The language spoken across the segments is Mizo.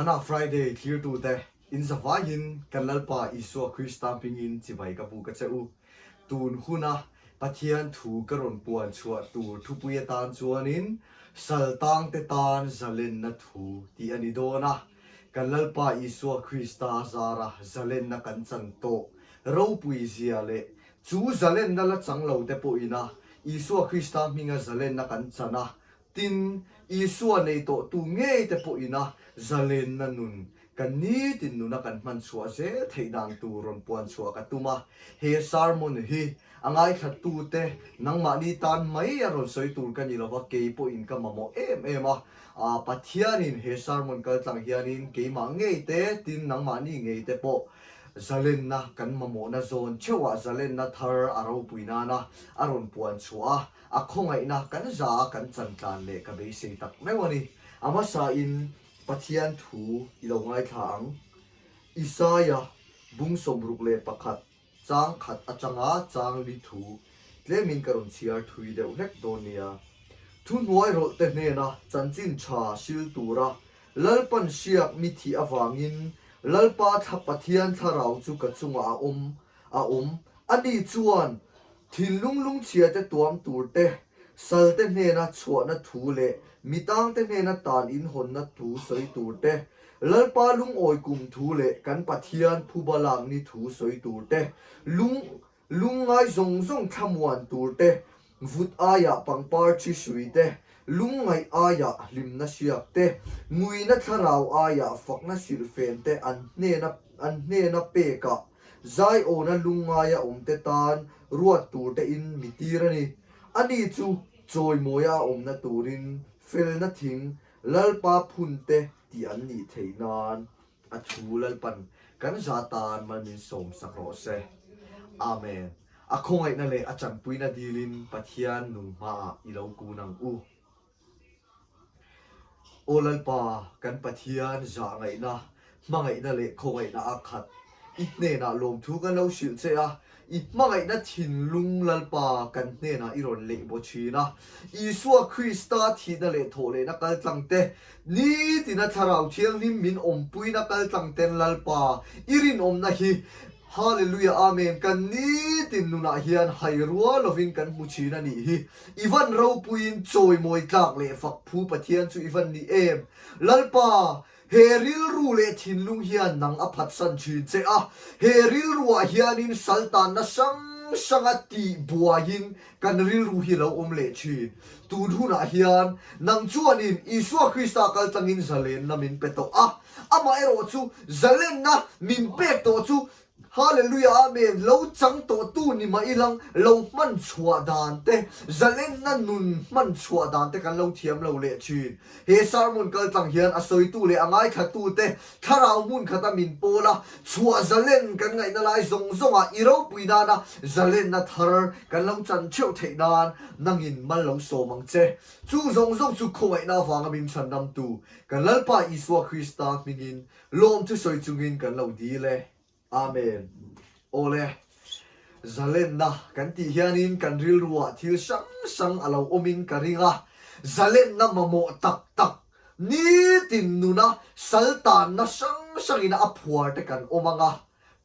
Mana Friday thlirtute, in zavaiin kan Lalpa Isua Krista hmingin chibai ka buk a che u. Tun huna Pathian thu ka rawn puan chhuah tur thupui atan chuanin Saltangte tan zalenna thu tih a ni dawn a. Kan Lalpa Isua Krista zara zalenna kan chan tawh ropui zia leh chu zalenna la chang lo te pawhina Isua Krista hminga zalenna kan chan a, tin, Isua nei tawhtu ngei te pawhina zalenna nun kan nitin nuna kan hman chhuah zel theih dan tur rawn puan chhuah ka tum a. He sermon hi A ngaithlatute nangmahni tan mai a rawn sawi tur ka ni lova, kei pawhin ka mamawh em em a. Pathianin he sermon kaltlang hianin keimah ngei te, tin nangmahni ngei te pawh zalenna kan mamawhna zawn theuhah zalenna thar a ropui nana a rawn puan chhuah a, a khawngaihna kan za a kan chantlan leh ka beisei tak meuh a ni. A hmasain Pathian thu i lo ngaithla ang. Isaia bung 61. Chang khat atanga chang li thu tlemin ka rawn chhiar thui deuh hlek dawn nia. Thuhnuai rawlh te hnena chanchin tha hril tura Lalpan hriak mi thih avangin Lalpa thla Pathian thlarau chu ka chungah a awm a awm. Ani chuan thinlung lungchhia te tuam tur te, sal te hnena chhuahna thu leh mi tang te hnena tan inhawnna thu sawi tur te, Lalpa lungawi kum thu leh kan Pathian phuba lak ni thu sawi tur te, lung lungngai zawng zawng thlamuan tur te, vut aiah pangpar thi hrui te, lungngaih aiah hlimna hriak te, nguina thlarau aiah fakna silhfen te an hnena an hnena pekah Zaiawna lungngaia awmte tan ruat tur tein mi tir a ni. Ani chu chawimawia a awmna turin felna thing Lalpa phunte tih an nih theih nan a thu Lalpan kan za tan mal min sawm sak rawh se. Amen. A khawngaihna leh a tanpuina dilin Pathian nung hmaah i lo kun ang u. Aw Lalpa, kan Pathian zahngaihna, hmangaihna leh khawngaihna a khat. I hnenah lawmthu kan lo hrilh che a, i hmangaihna thinlung Lalpa kan hnenah i rawn leh baw thin a. Isua Krista thihna leh thawhlehna kaltlang te, nitina Thlarau Thianghlim min awmpuina kaltlang ten Lalpa, i rinawmna hi Hallelujah Amen kan nitin nunah hian hai rual lovin kan hmu thin a nih hi. I van ropuiin chawimawi tlak leh fak phu Pathian chu i van ni em? Lalpa, he rilru leh thinlung hian nang a phatsan thin che a, he rilruah hianin saltanna hrang hranga tih buaiin kan rilru hi lo awm leh thin. Tun hunah hian nang chuanin Isua Krista kaltlangin zalenna min pe tawh a, Amaherawh chu zalenna min pek tawh chu Hallelujah Amen lo chang tawh tu ni mah ilang lo hman chhuah dan te, zalenna nun hman chhuah dan te kan lo thiam lo leh thin. He sermon kaltlang hian a sawitu leh a ngaithlatu te thlarau hmun khata min pawl a, chhuah zalen kan ngaihna lai zawng zawngah i ropui nana zalenna thar kan lo chan theuh theih nan nangin mal lo sawm ang che. Chu zawng zawng chu khawngaihna avanga min chhandamtu Kan Lalpa Isua Krista hmingin lawm chu sawi chungin kan lo dil e. Amen. Awle, zalenna kan tih hianin kan rilruah thil hrang hrang a lo awmin ka ring a, zalenna mamawh tak tak, nitin nuna saltanna hrang hrangin a phuar te kan awm ang a,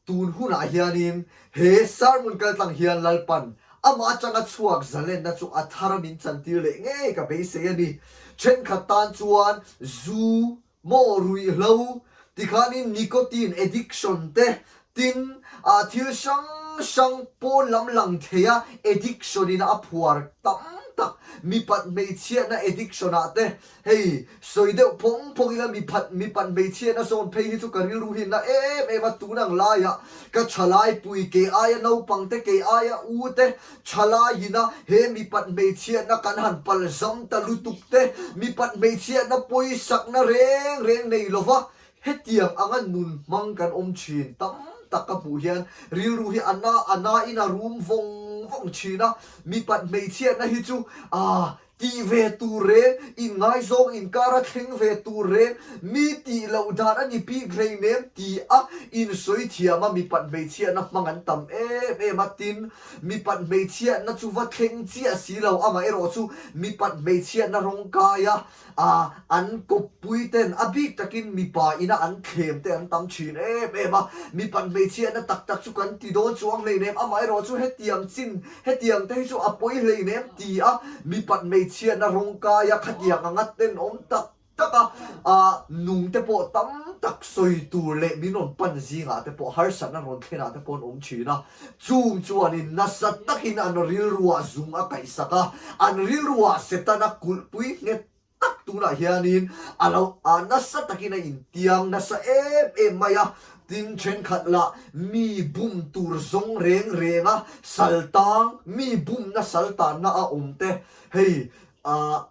Tun hunah hianin he sermon kaltlang hian Lalpan amah atanga chhuak zalenna chu a thar a min chantir leh ngei ka beisei a ni. Thenkhat tan chuan zu, maw ruihhlo, tikhanin nicotine addiction te, tin, ah thil hrang hrang pawn lam lang thei a addiction in a phuar tam tak mipat hmeichhiatna addiction ah te Hei, sawi deuh phawng phawng ila mi phat, mi pan hmeichhiatna zawn phei hi chu ka rilru hi na em em a, tun ang laiah ka thalai pui kei aia naupang te, kei aia u te thalai hina he mi pan hmeichhiatna kan han pal zam ta lutuk te, mi pan hmeichhiatna pawisakna reng reng nei lova hetiang anga nun hmang kan awm thin tam tak ka hmuh hian rilru hi a na, a na in a rum vawng vawng thin a, mi pan hmeichhiatna hi chu aah. Tih ve tur reng, inngaizawng inkara thleng ve tur reng, mi tih loh dan a ni bik hleinem ti a insawi thiam a mipat hmeichhiatna hmang an tam em em a, tin, mipat hmeichhiatna chu va thleng chiah si lo, amaherawhchu mipat hmeichhiatna rawng kai a A, an kawppui ten a bik takin mipa ina an thlem te an tam thin em em a, mipat hmeichhiatna tak tak chu kan ti dawn chuang hleinem, amaherawh chu hetiang chin, hetiang te hi chu a pawi hleinem ti a, mipat hmeichhiatna rawngkai a khatiang anga tenawm tak tak a, a nung te pawh tam tak sawi tur leh min rawn pan zingah te pawh harsatna rawn thlenah te pawh an awm thin a. Chung chuanin nasa takin an rilruah zung a kaihsak a, an rilruah Setana kulhpui nghet tak tunah hianin a lo a nasa takin a intiang nasa em em mai a. Tin, thenkhat lah mi bum tur zawng reng renga sal tang, mi bumna sal tanna a awm te hei ah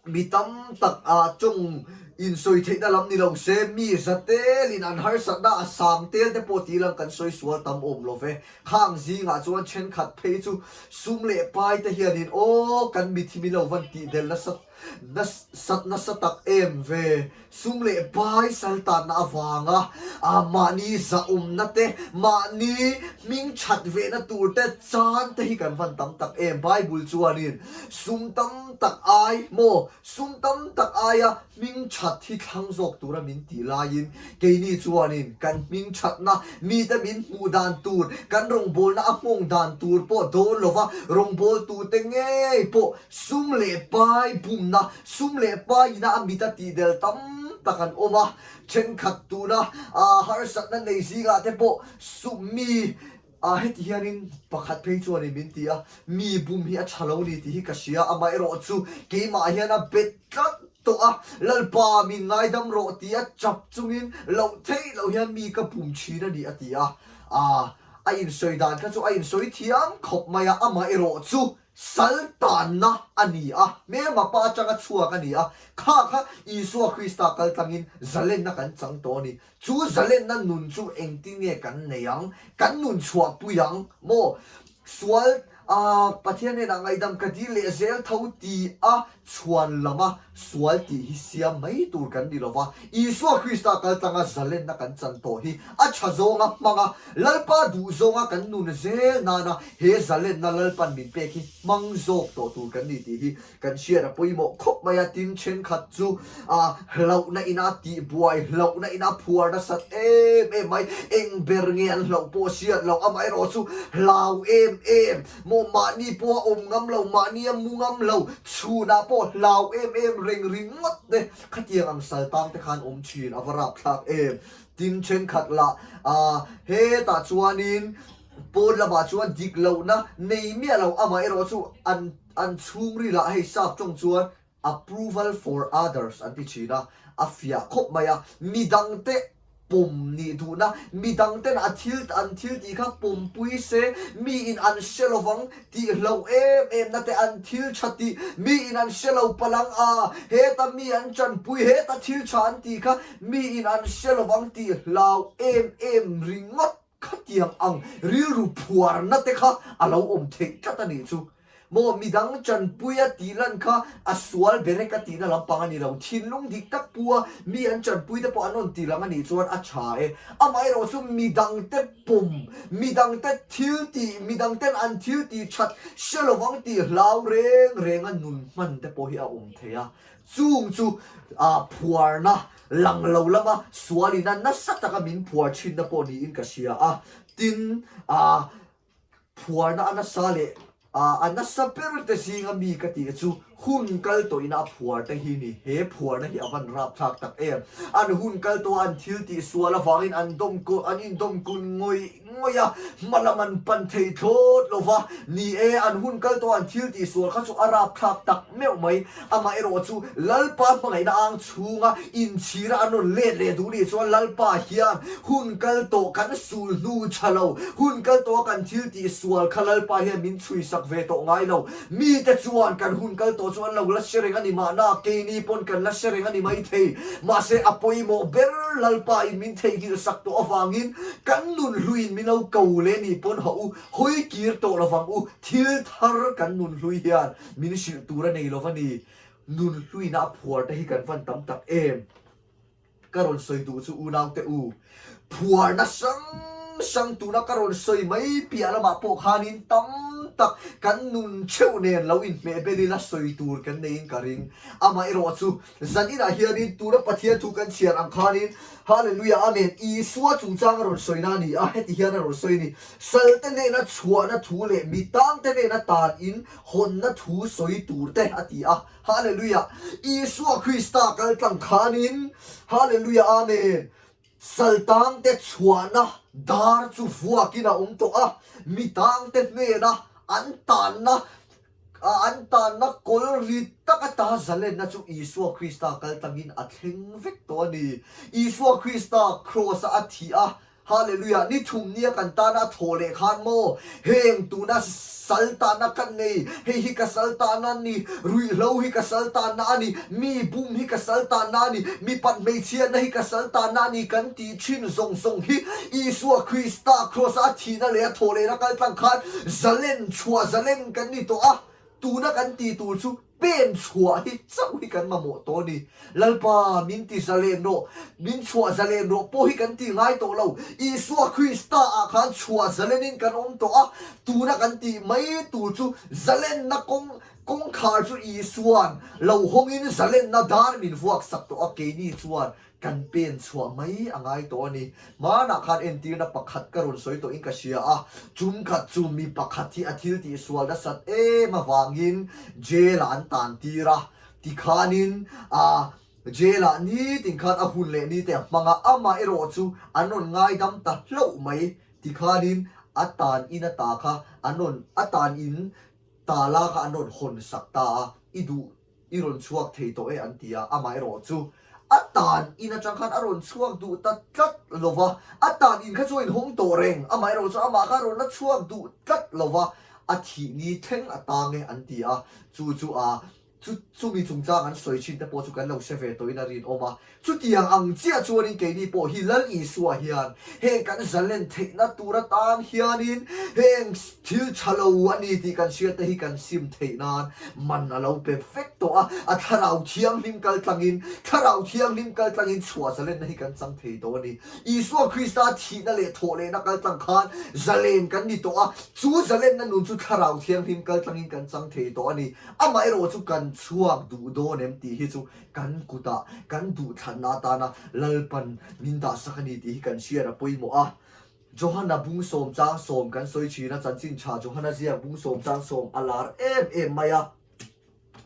Mi tam tak ah chung insawi theihna lam ni lo se, mi za telin an harsatna a sang tel te pawh tih lang kan sawi sual tam awm lo ve. Khang zingah chuan thenkhat phei chu sum leh pai te hianin aw kan mithi min lo van tih del nasa nasat nasa tak em ve. Sum leh pai sal tanna avanga mahni zahawmna te, mahni hming that vehna tur te chan te hi kan van tam tak em. Bible chuanin sum tam tak ai maw, sum tam tak aia hming that hi thlang zawk tura min tih laiin keini chuanin kan hming thatna, mite min hmuh dan tur, kan rawngbawlna a hmawng dan tur pawh dawn lova rawngbawltute ngei pawh Sum leh pai bumna, Sum leh paiina a mit a tihdel tam tak an awm a, thenkhat tuna harsatna nei zingah te pawh sum mi heti hianin pakhat phei chuanin min ti a, mi bum hi a tha lo ni tih hi ka hria, amaherawh chu keimah hian a bet tlat tawh a, Lalpa min ngaidam rawh tih a chap chungin loh theih loh hian mi ka bum thin a ni a ti a, a insawi dan kha chu a insawi thiam khawp mai a, amaherawh chu Sal tanna a ni a, hmelma pa atanga chhuak a ni a, kha kha Isua Krista kal tlangin zalenna kan chang tawh a ni. Chu zalenna nun chu engtin nge kan nei ang? Kan nun chhuahpui ang maw? Sual a Pathian hnenah ngaihdam ka dil leh zel tho ti a chhuan lama sual tih hi siam mai tur kan ni lova, Isua Krista kal tlanga zalenna kan chan tawh hi a tha zawnga hmanga Lalpa duh zawnga kan nun zel nana he zalenna Lalpan min pek hi hmang zawk tawh tur kan ni tih hi kan hriat a pawimawh khawp mai a, tin thenkhat chu a hlauhna ina tihbuai, hlauhna ina phuar nasat em em mai, eng ber nge an hlauh pawh hriat loh, amaherawh chu hlau em em maw mahni pawh a awm ngam lo, mahni a mu ngam lo, chhunah pawh hlau em em reng ringawt te khatiang ang sal tang te khan awm thin a va rapthlak em. Tin thenkhat lah ah hetah chuanin pawn lamah chuan dik lohna nei miah lo amaherawh chu an an chhungril ah hei sap tawng chuan approval for others an ti thin a, a fiah khawp mai a, midangte pawm nih duhna, midangten a thil an thil tih kha pawmpui se miin an hre lovang tih hlauh em em na te an thil tha tih miin an hre lo palang a, heta mi an tanpui heta thil tha an tih kha miin an hre lovang tih hlau em em ringawt khatiang ang rilru phuarna te kha a lo awm theih tlat a nih chu. Maw midang chanpuia tih lan kha a sual ber e ka tihna lampang a ni lo. Thinlung dik tak pu a mi an chanpui te pawh an rawn ti lang a nih chuan a tha e. Amaherawh chu midangte pawm, midangte thil tih, midangten an thil tih that hre lovang tih hlau reng reng a nun hman te pawh hi a awm thei a. Chung chu phuarna lang lo lama sualina nasa taka min phuar thinna pawh niin ka hria a. Tin, phuarna a nasa leh a nasa ber te zinga mi ka tih chu hun kal tawhina a phuar te hi ni. He phuarna hi a van rapthlak tak em. An hun kal tawh a an thil tih sual avangin an dawm an indawm kun ngawih ngawih a, hma lam an pan thei thlawt lo va. Ni e, an hun kal tawh a an thil tih sual kha chu a rapthlak tak meuh mai. Amaherawh chu Lalpa hmangaihna ang chhunga inchhira an rawn let leh duh nih chuan Lalpa hian hun kal tawh kan sul hnu tha lo, hun kal tawha kan thil tih sual kha Lalpa hian min chhuisak ve tawh ngai lo. Mite chuan kan hun kal tawh. tawh chu an lo la hre reng a ni mahna, keini pawn kan la hre reng a ni maithei. Mahse a pawimawh ber Lalpa in min theihnghilh sak tawh avangin kan nun hluiin min lo ko leh ni pawn hawh u, hawi kir tawh lovang u, thil thar kan nun hlui hian min hrilh tur a nei lova ni. Nun hluina a phuar te hi kan van tam tak em? Ka rawn sawi duh chu unaute u, phuarna hrang hrang tuna ka rawn sawi mai piah lamah pawh khanin tam tak kan nun theuh nen lo inhmeh bel ila sawi tur kan neiin ka ring. Amaherawh chu zaninah hianin tuna Pathian thu kan chhiar ang khanin Hallelujah Amen Isua chungchang a rawn sawina a ni a, heti hian a rawn sawi a ni, Salte hnena chhuahna thu leh mi tangte hnena tanin hawnna thu sawi tur te a ti a. Hallelujah! Isua Krista kal tlang khanin, Hallelujah Amen, saltangte chhuahna dar chu vuakin a awm tawh a, mi tangte hnena an tanna an tanna kawl rit tak ata zalenna chu Isua Krista kal tlangin a thleng vek tawh a ni. Isua Krista Kraws-a a thih a, Hallelujah! Ni thum nia kan tana a thaw leh khan maw? Heng tuna sal tahna ka nei, hei hi ka sal tahna a ni, ruihhlo hi ka sal tahna a ni, mi bum hi ka sal tahna a ni, mipat hmeichhiatna hi ka sal tahna a ni kan tih thin zawng zawng hi Isua Krista Kraws-a a thihna leh a thaw lehna kaltlang khan zalen chhuah zalen kan ni tawh a, tuna kan tih tur chu Pen chhuah hi chauh hi kan mamawh tawh a ni. Lalpa, min ti zalen rawh, min chhuah zalen rawh pawh hi kan ti ngai tawh lo. Isua Krista ah khan chhuah zalenin kan awm tawh a, tuna kan tih mai tur chu zalenna kawng, kawngkhar chu Isua'n lo hawngin zalenna dar min vuak sak tawh a, keini chuan Kan pen chhuah mai a ngai tawh a ni. Hmanah khan entirna pakhat ka rawn sawi tawhin ka hria a, chum khat chu mi pakhat hi a thil tih sual nasat em avangin jail ah an tan tir a, tikhanin ah jail ah nitin khan a hun leh nite a hmang a, amah erawh chu an rawn ngaidam ta hlauh mai, tikhanin a tan in a ta kha an rawn a tan in ta la kha an rawn hawn sak ta a, i duh I rawn chhuak thei tawh e an ti a, amaherawh chu a tan in atang khan a rawn chhuak duh ta tlat lo va, a tan in kha chu a inhawng tawh reng, amaherawh chu amah kha a rawn la chhuak duh tlat lo va, a thih ni thleng a tang e an ti a, chu chu a chu chumi chungchang an sawi thin te pawh chu kan lo hre ve tawhin a rinawm a. Chutiang ang chiah chuanin keini pawh hi Lal Isua hian heng kan zalen theihna tur atan hianin heng thil tha lo a ni tih kan hriat te hi kan sim theih nan man a lo pe vek tawh a, a Thlarau Thianghlim kal tlangin, Thlarau Thianghlim kal tlangin chhuah zalenna hi kan chang thei tawh a ni. Isua Krista thihna leh thawhlehna kal tlang khan zalen kan ni tawh a, chu zalenna nun chu Thlarau Thianghlim kal tlangin kan chang thei tawh a ni. Amaherawhchu kan chhuak duh dawn em tih hi chu Kan kutah kan duhthlanna atana Lalpan min dahsak a ni tih hi kan hriat a pawimawh a. Johana bung sawm chang sawm kan sawi thin a, chanchin tha Johana ziak bung sawm chang sawm a lar em em mai a.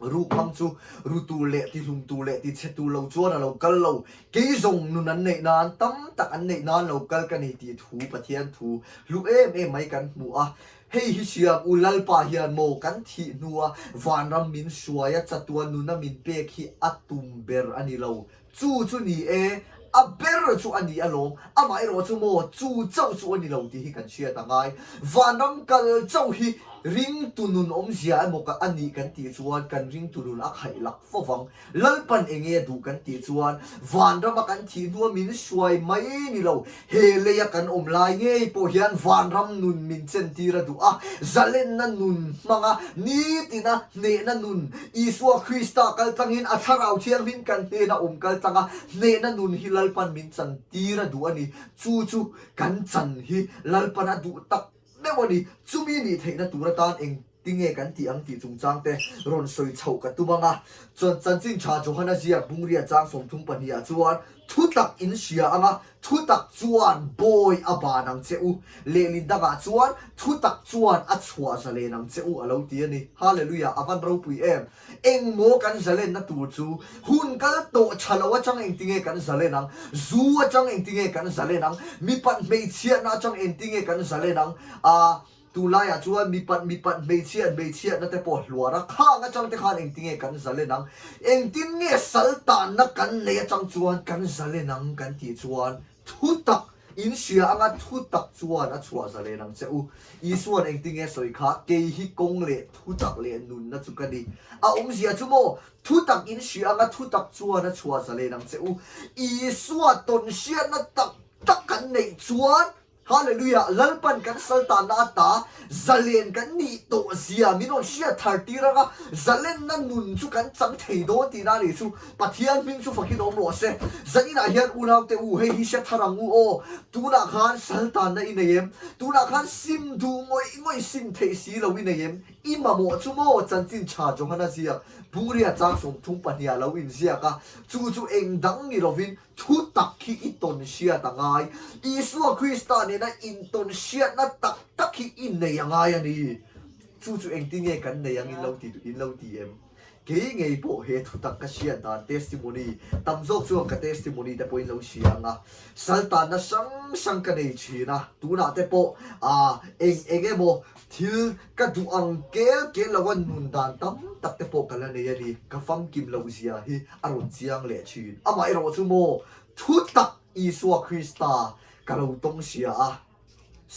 Ruk hmang chu ru tur leh tihlum tur leh tichhe tur lo chuan a lo kal lo. Kei zawng nun an neih nan, tam tak an neih nan lo kal ka ni tih thu Pathian thu hlu em em mai kan hmu a. Hei hi hriam u Lalpa hian maw kan thih hnua vanram min hruai a chatuan nuna min pek hi a tum ber a ni lo. Chu chu ni e, a ber chu a ni alawm, amah erawh chu maw chu chauh chu a ni lo tih hi kan hriat a ngai. Vanram kal chauh hi ringtu nun awmzia emaw a nih kan tih chuan kan ringtu nun a khaih lak fo vang. Lalpan enge a duh kan tih chuan vanrama kan thih hnua min hruai mai ni lo, he leia kan awm lai ngei pawh hian vanram nun min chentir a duh a, zalenna nun hmanga nitina hnehna nun, Isua Krista kal tlangin a Thlarau Thianghlim kan hnena awm kal tlanga hnehna nun hi Lalpan min chantir a duh a ni. Chu chu kan chan hi Lalpan a duh tak meuh a ni. Chumi nih theihna tur atan eng Tinge kan tih ang tih chungchang te rawn sawi chhoh ka tum ang a, chuan chanchin tha Johana ziak Bungria chang 32 ah chuan thutak in hria ang a, thutak chuan bawi a ban ang che u, lehlin dangah chuan thutak chuan a chhuah zalen ang che u a lo ti a ni. Hallelujah, a van ropui em! Eng maw kan zalenna tur chu? Hun kal tawh tha lo atang engtinge kan zalen ang? Zu atang engtinge kan zalen ang? Mipat hmeichhiatna atang engtinge kan zalen ang? Aa. Tunlaiah chuan mipat mipat hmeichhiat hmeichhiatna te pawh hluar a, khang atang te khan engtinge kan zalen ang? Engtin nge sal tanna kan nei atang chuan kan zalen ang kan tih chuan thu tak In hria anga thutak chuan a chhuah zalen ang che u. Isua'n engtinge sawi kha, Kei hi kawng leh thutak leh nunna chu ka ni. A awmzia chu maw, thutak in hria anga thutak chuan a chhuah zalen ang che u. Isua tawn hriatna tak tak kan neih chuan, Hallelujah! Lalpan kan saltanna ata zalen kan nih tawh zia min rawn hriat thar tir anga zalenna nun chu kan chang thei dawn tihna a nih chu. Pathian hming chu fakin awm rawh se. Zaninah hian unaute u, hei hi hre thar ang u aw. Tunah khan saltanna i nei em? Tunah khan sim duh ngawih ngawih sim theih si lo i nei em? I mamawh chu maw? Chanchin tha Johana ziak, Bungria chang 32 ah lo inziak a, chu chu eng dang ni lovin Thu tak hi i tawn hriat a ngai. Isua Krista nena intawn hriatna tak tak hi i nei a ngai a ni. Chu chu engtin nge kan nei ang in lo ti in lo ti em? Kei ngei pawh he thu tak ka hriat dan testimony tam zawk chuan ka testimony te pawhin lo hria ang a. Saltanna hrang hrang ka nei thin a, tunah te pawh ah eng eng emaw Thil ka duh ang kel kel lo a nun dan tam tak te pawh ka la nei a ni, ka famkim loh zia hi a rawn chiang leh thin. Amaherawh chu maw, thu tak Isua Krista ka lo tawng hria a,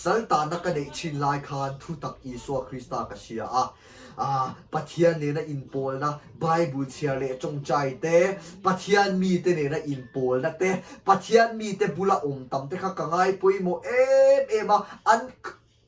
saltana ka neih thin lai khan thu tak Isua Krista ka hria a, ah, Pathian nena inpawlna, Bible chhiar leh tawngtai te, Pathian mite nena inpawlna te, Pathian mite bula awm tam te kha ka ngai pawimawh em em a, an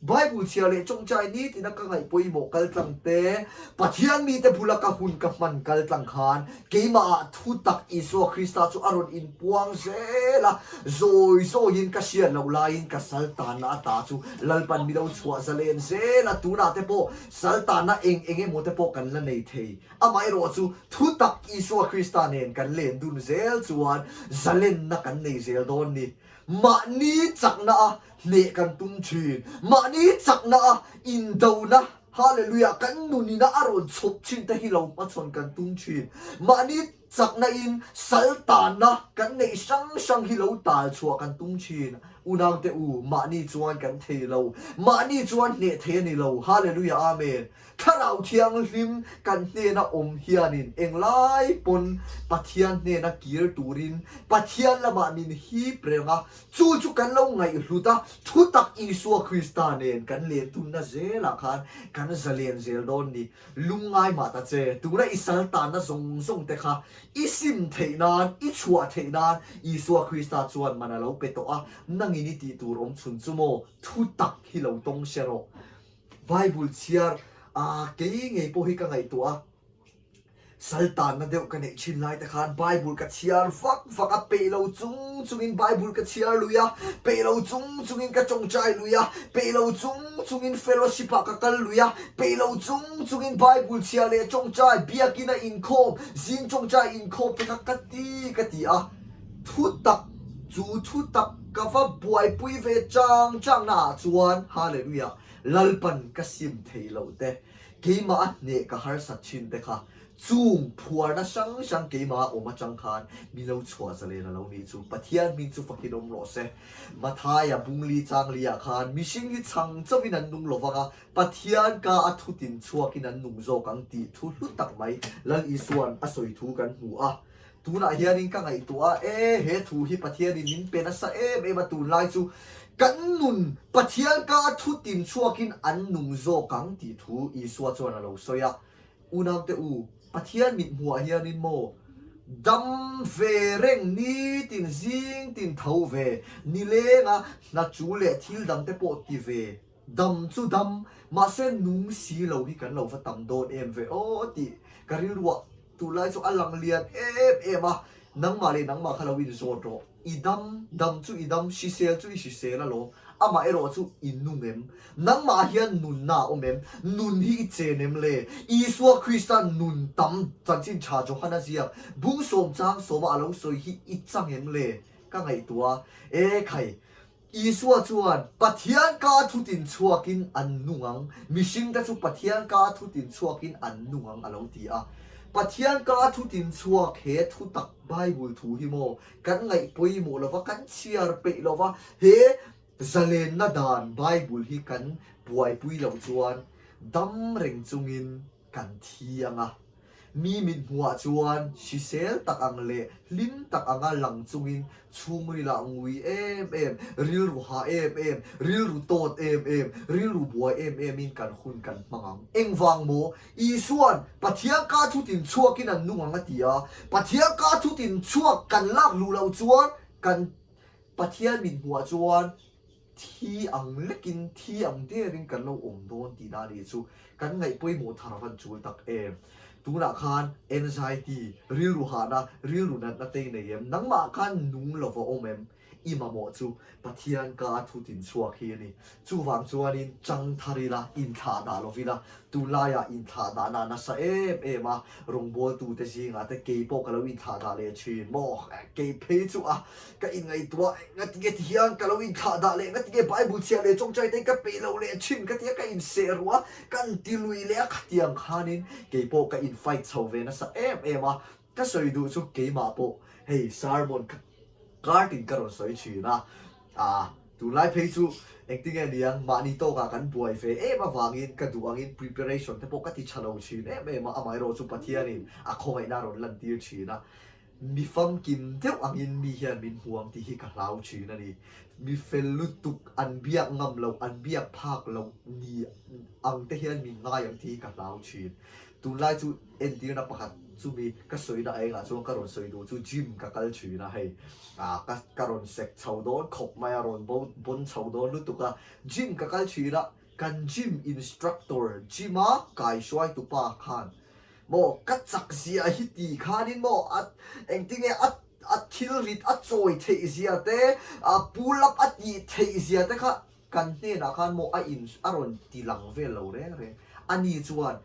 Bible chhiar leh tawngtai nitina ka ngaih pawimawh kal tlang te, Pathian mite bula ka hun ka hman kal tlang khan keimahah thu tak Isua Krista chu a rawn inpuang zel a, zawi zawiin ka hriat loh laiin ka sal tanna ata chu Lalpan mi lo chhuah zalen zel a, tunah te pawh sal tanna eng eng emaw te pawh kan la nei thei. Amaherawh chu thu tak Isua Krista nen kan len dun zel chuan zalenna kan nei zel dawn ni. Mahni chakna a hneh kan tum thin. Mahni chakna a indona, Hallelujah, kan nunina a rawn chhawp thin te hi lo hmachhawn kan tum thin. Mahni chakna in sal tanna kan neih hrang hrang hi lo tal chhuah kan tum thin. Unaute u, mahni chuan kan thei lo. Mahni chuan hneh thei a ni lo. Hallelujah, Amen. Thlarau Thianghlim kan hnena awm hianin englai pawn Pathian hnena kir turin Pathian lamah min hip reng a, chu chu kan lo ngaihhlut a, thutak Isua Krista nen kan len tumna zelah khan kan zalen zel dawn ni. Lungngai mah ta che, tuna i sal tanna zawng zawng te kha i sim theih nan, i chhuah theih nan Isua Krista chuan man a lo pe tawh a, nangin i tih tur awm chhun chu maw, thutak hi lo tawng hre rawh. Bible chhiar a kei ngei pawh hi ka ngaihtuah a, sal tanna deuh ka neih thin lai te khan Bible ka chhiar vak vak a, peih lo chung chungin Bible ka chhiar lui a, peih lo chung chungin ka tawngtai lui a, peih lo chung chungin fellowship ah ka kal lui a, peih lo chung chungin Bible chhiar leh tawngtai, biakina inkhawm, zing tawngtai inkhawm te kha ka ti ka ti a, thu tak chu thu tak ka va buaipui ve chang chang na ah chuan Hallelujah! Lalpan ka sim thei loh te, keimah a hneh ka harsat thin te kha, chung phuarna hrang hrang keimah a awm atang khan mi lo chhuah zalen a lo nih chu. Pathian hming chu fakin awm rawh se. Mathaia bungli changli ah khan mihring hi chhang chauhin an nung lovang a, Pathian ka a thutin chhuakin an nung zawk ang tih thu hlu tak mai Lal Isua'n a sawi thu kan hmu a. Tunah hianin ka ngaihtuah a, e, he thu hi Pathianin min pe nasa em em a, tunlai chu kan nun Pathian ka a thutin chhuakin an nung zawk ang tih thu Isua chuan a lo sawi a. Unaute u, Pathian mithmuhah hianin maw dam ve reng nitin zing tin tho ve, nilenga hna chu leh thil dangte pawh ti ve, Dam chu dam, mahse nung si lo hi kan lo va tam dawn em ve aw tih ka rilruah tunlai chu a lang lian em em a, nangmah leh nangmah kha lo inzawt rawh, i dam, dam chu i dam, hrisel chu i hrisel alawm, amah erawh chu i nung em? Nangmah hian nunna a awm em? Nun hi i chen em le? Isua Krista nun tam chanchin tha Johana ziak bung sawm chang sawma a lo sawi hi i chang em le? Ka ngaihtuah a, e khai, Isua chuan, Pathian ka thutin chhuakin an nung ang, mihringte chu Pathian ka thutin chhuakin an nung ang a lo ti a. Pathian ka thutin chhuak he thutak Bible thu hi maw kan ngaih pawimawh lova, kan chhiar peih lova, he zalenna dan Bible hi kan buaipui loh chuan dam reng chungin kan thi ang a. Mi mithmuhah chuan hrisel tak ang leh hlim tak anga lang chungin chhungrilah ngui em em, rilru hah em em, rilru tawt em em, rilru buai em emin kan hun kan hmang ang. Engvang maw? Isua'n Pathian ka thutin chhuakin an nung ang a ti a, Pathian ka thutin chhuak kan lak luh loh chuan kan Pathian mithmuhah chuan Thi ang lekin, thi ang derin kan lo awm dawn tihna a nih chu. Kan ngaih pawimawh thar van chul tak em. Tunah khan anxiety, rilru hahna, rilru natna te i nei em? Nangmah khan nung lova awm em? I mamawh chu Pathian ka a thu tin chhuak hi a ni. Chuvang chuanin chang thar ila, inthlah dah lovila, tunlaiah inthlah dahna a nasa em em a, rawngbawltute zingah te kei pawh ka lo inthlah dah leh thin maw? Kei phei chu a Ka inngaihtuah engati nge ti hian ka lo inthlah dah leh engati nge Bible chhiah leh tawngtai te ka peih loh leh thin ka ti a, ka inseh ruh a, ka inti lui leh a, khatiang khanin kei pawh ka in fight chho ve nasa em em a, ka sawi duh chu keimah pawh hei sermon ka kar tin ka rawn sawi thin a, ah tunlai phei chu engti nge niang mahni tawkah kan buai ve em avangin ka duh angin preparation te pawh ka ti tha lo thin em em a, amaherawhchu Pathianin a khawngaihna a rawn lantir thin a. Mi famkim deuh angin mi hian min hmu ang tih hi ka hlau thin a ni. Mi fel lutuk, an biak ngam loh, an biak phak loh ni ang te hian min ngai ang tih hi ka hlau thin. Tunlai chu entirna pakhat chumi ka sawina engah chuan ka rawn sawi duh chu gym ka kal thin a hei. Ah ka ka rawn sek chho dawn khawp mai a, rawn bo bawn chho dawn lutuk a. Gym ka kal thin a, kan gym instructor, gym a kaihruaitu pa khan Maw ka chak zia hi ti khanin maw a engtinge a a thil rit a chawi theih zia te a pull up a tih theih zia te kha kan hnenah khan maw a in a rawn ti lang vel lo reng reng. Ani chuan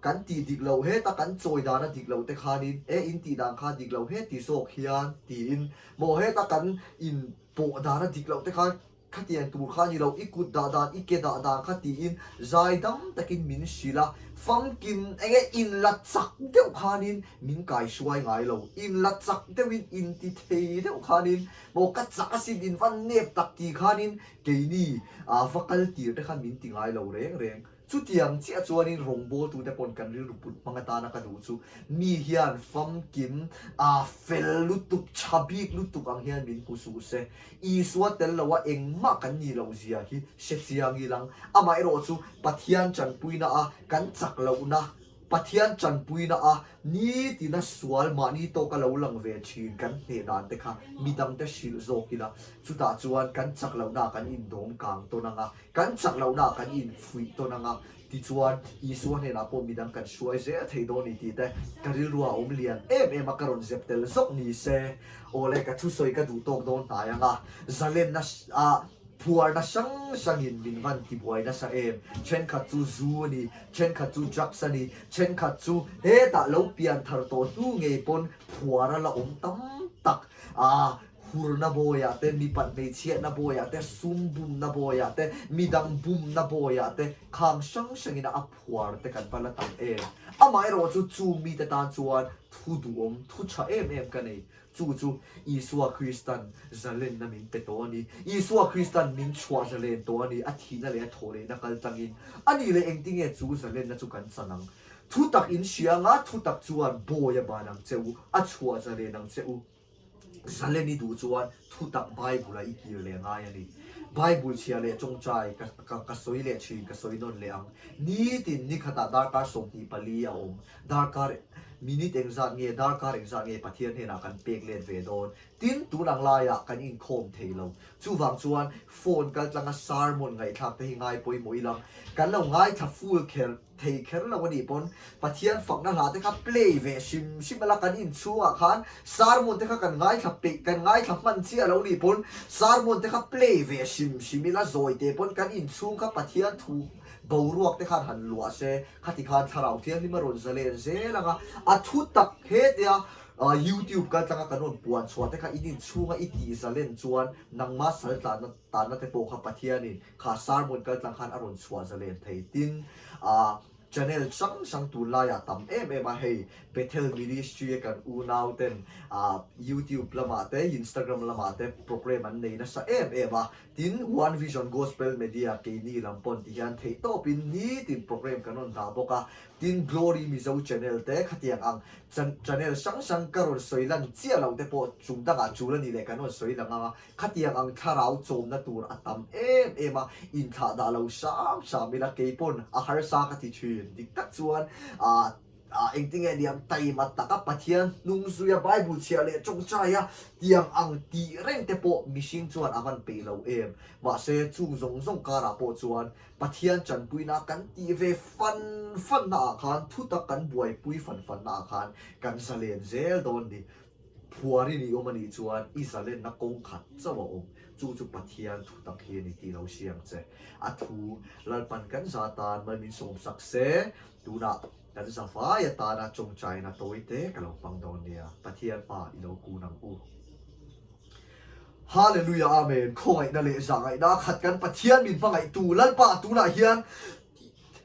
kan tih dik loh heta kan chawi dan a dik loh te khanin e in tih dan kha dik loh he ti zawk hian tiin maw heta kan in pawh dan a dik loh te khan Khatiang tur kha a ni lo, i kut dah dan, i ke dah dan kha tiin zai dam takin min hrilh a, famkim enge inla chak deuh khanin min kaihruai ngai lo, inla chak deuhin inti thei deuh khanin maw ka chak asin in va nep tak ti khanin keini va kal tir te khan min ti ngai lo reng reng. Chutiang chiah chuanin rawngbawltute pawn kan rilru put hmang atana ka duh chu mi hian famkim a fel lutuk, tha bik lutuk ang hian min hmu suh se. Isua tel loa engmah kan nih loh zia hi hre chiang ilang. Amaherawh chu Pathian tanpuina a kan chak lohna, Pathian tanpuina a nitina sual mahni tawka lo lang ve thin kan hneh dan te kha midangte hrilh zawk ila, chutah chuan kan chak lohna kan indawm kang tawn ang a, Kan chak lohna kan infuih tawn ang a, tichuan Isua hnenah pawh midang kan hruai zel thei dawn ni tih te ka rilru a awm lian em em a, ka rawn zep tel zawk ni se. Awle, ka thusawi ka duh tawk dawn hnai ang a, zalenna ah phuarna hrang hrangin min van tibuai nasa em. Thenkhat chu zu a ni, thenkhat chu drugs a ni, thenkhat chu hetah lo pian thar tawh hnu ngei pawn phuar a la awm tam tak a, Hurna bawiah te, mipat hmeichhiatna bawiah te, sum bumna bawiah te, midang bumna bawiah te, khang hrang hrangin a phuar te kan va la tam em. Amaherawh chu chung mite tan chuan thu duhawm, thu tha em em ka nei. Chu chu Isua Kristan zalenna min pe tawh a ni. Isua Kristan min chhuah zalen tawh a ni, a thihna leh a thawhlehna kal tlangin. A nih leh engtinge chu zalenna chu kan chan ang? Thu tak in hria anga thu tak chuan bawi a ban ang che u, a chhuah zalen ang che u. Zalen i duh chuan thutak Bible-a i kir leh ngai a ni. Bible chhia leh tawngtai ka ka ka sawi leh thin, ka sawi nawn leh ang. Nitin ni khatah darkar 24 a awm. Darkar minute engzat nge, darkar engzat nge Pathian hnenah kan pek let ve dawn. Tin, tun ang laiah kan inkhawm thei lo. Chuvang chuan phone kaltlanga sermon ngaihthlak te hi ngai pawimawh ila, kan lo ngaithla full kher. Thei kher lo a nih pawn Pathian fakna hla te kha play ve hrim hrim a la, kan inchhungah khan sermon te kha kan ngaithla peih, kan ngaithla hman chiah lo nih pawn sermon te kha play ve hrim hrim ila zawi te pawn kan inchhung kha Pathian thu boruak te khan han luah se, khati khan Thlarau Thianghlim a rawn zalen zel ang a, a thu tak hetia YouTube kal tlanga kan rawn puan chhuah te kha in inchhunga i tih zalen chuan nangma sal tlanna tanna te pawh kha Pathianin Kha sermon kal tlang khan a rawn chhuah zalen thei tin ah channel hrang hrang tunlaiah tam em em a hei Bethel Ministry a kan unau ten ah YouTube lamah te Instagram lamah te program an nei nasa em em a. Tin, One Vision Gospel Media keini lam pawn ti hian theihtawpin nitin program kan rawn dah bawk a. Tin, Glory Mizo Channel te khatiang ang channel hrang hrang ka rawn sawi lan chiah loh te pawh chung dangah chul a nih leh kan rawn sawi lang ang a. Khatiang ang thlarau chawmna tur a tam em em a, inthlah dah lo hram hram ila keipawn a harsa ka ti thin. Dik tak chuan ah engtinge niang taima taka Pathian hnung zuia Bible chhiah leh tawngtaia tiang ang tih reng te pawh mihring chuan a van peih lo em. Mahse chung zawng zawng karah pawh chuan Pathian tanpuina kan tih ve fan fan naah khan thutak kan buaipui fan fan naah khan kan zalen zel dawn ni. Phuarin i awm a nih chuan i zalenna kawng khat chauh a awm. Chu chu Pathian thu tak hi a ni tih lo hria ang che. A thu Lalpan kan za tan mal min sawm sak se, tunah kan za vai atana tawngtaina tawi te ka lo hmang dawn nia. Pathian hma i lo kun ang u. Hallelujah Amen Khawngaihna leh zahngaihna khat kan Pathian min hmangaihtu Lalpa tunah hian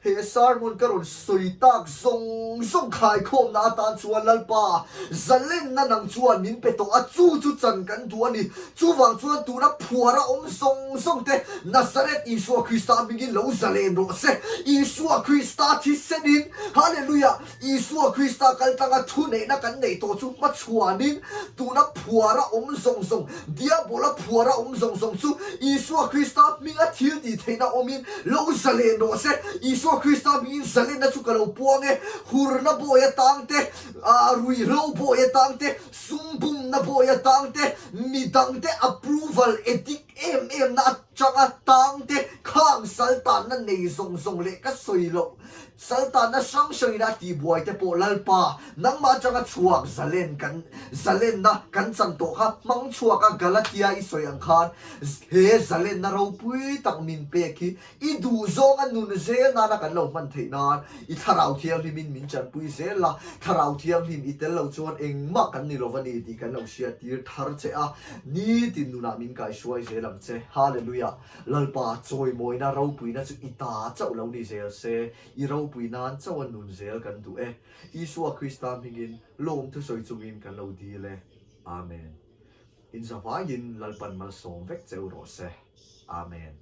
He sermon ka rawn sawi tak zawng zawng khaikhawmna atan chuan Lalpa zalenna nang chuan min pe tawh a, chu chu chan kan duh a ni. Chuvang chuan tuna phuara awm zawng zawng te Nazareth Isua Krista hmingin lo zalen rawh se. Isua Krista thisenin, Hallelujah, Isua Krista kaltlanga thuneihna kan neih tawh chu hmachhuanin tuna phuara awm zawng zawng, Diabola phuara awm zawng zawng chu Isua Krista hminga thil tih theihna awmin lo zalen rawh se. Isua Krista hmingin zalenna chu ka lo puang e. Hurna bawi atang te, ruihhlo bawi atang te, sum bumna bawi atang te, midangte approval addict em em na atanga tang te, khang saltanna nei zawng zawng leh ka sawi loh Saltana hrang hrangin a tihbuai te pawh Lalpa, nangmah atanga chhuak zalen kan zalenna kan chan tawh kha hmang chhuak a Galatia i sawi ang khan he zalenna ropui tak min pek hi i duh zawnga nun zel nana kan lo hman theih nan i Thlarau Thianghlimin min chanpui zel la, Thlarau Thianghlim i tel lo chuan engmah kan ni lova ni tih kan lo hriattir thar che a, nitin nunah min kaihruai zel ang che. Hallelujah! Lalpa chawimawina ropuina chu i ta chauh lo ni zel se, i ropui nan chauh a nun zel kan duh e. Isua Krista hmingin lawm thusawi chungin kan lo dil e. Amen. In zavaiin Lalpan malsawm vek che u rawh se. Amen.